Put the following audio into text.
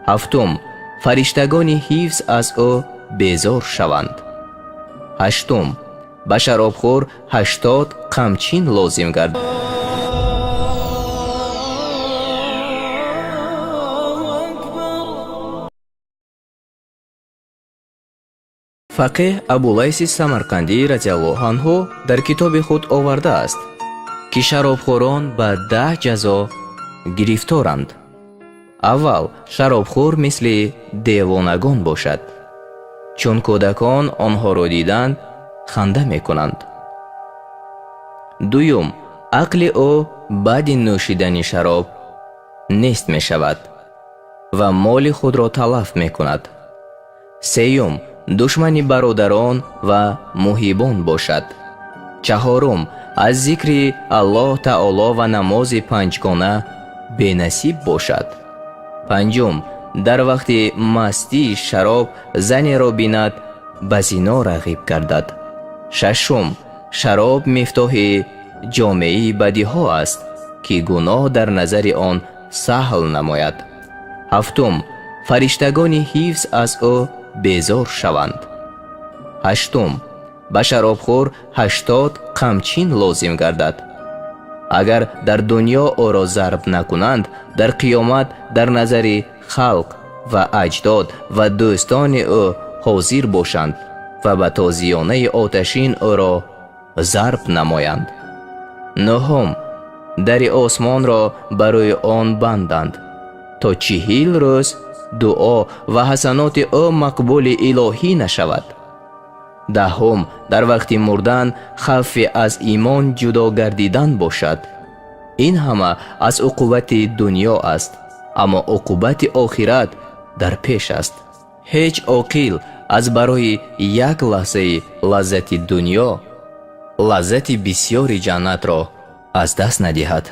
Ҳафтум, фариштагони ҳифз аз ӯ безор шаванд. Ҳаштум, ба шаробхӯр 80 қамчин лозим гардад. Фақеҳ Абулайси Самарқандӣ разияллоҳу анҳу дар китоби худ овардааст, ки шаробхӯрон ба 10 ҷазо гирифторанд. Аввал, шаробхӯр мисли девонагон бошад, чун кӯдакон онҳоро диданд, ханда мекунанд. Дуюм, ақли ӯ баъди нӯшидани шароб нест мешавад ва моли худро талаф мекунад. Сеюм, душмани бародарон ва муҳибон бошад. Чаҳорум, аз зикри Аллоҳ Таоло ва намози панҷгона бенасиб бошад. Панҷум, дар вақти мастии шароб занеро бинад, ба зино рағиб гардад. Шашум, шароб мифтоҳи ҷомеи бадиҳо аст, ки гуноҳ дар назари он саҳл намояд. Ҳафтум, фариштагони ҳифз аз ӯ безор шаванд. Ҳаштум, ба шаробхӯр 80 қамчин лозим гардад. Агар дар дунё ӯро зарб накунанд, дар қиёмат дар назари халқ ва аҷдод ва дӯстони ӯ ҳозир бошанд ва ба тозиёнаи оташин ӯро зарб намоянд. Нуҳум, дари осмонро барои он банданд то 40 рӯз дуо ва ҳасаноти ӯ мақбули илоҳӣ нашавад. Даҳум, дар вақти мурдан хавфи аз имон ҷудо гардидан бошад. Ин ҳама аз уқубати дунё аст, аммо уқубати охират дар пеш аст. Ҳеҷ оқил аз барои як лаҳзаи лаззати дунё лаззати бисёри ҷаннатро аз даст надиҳад.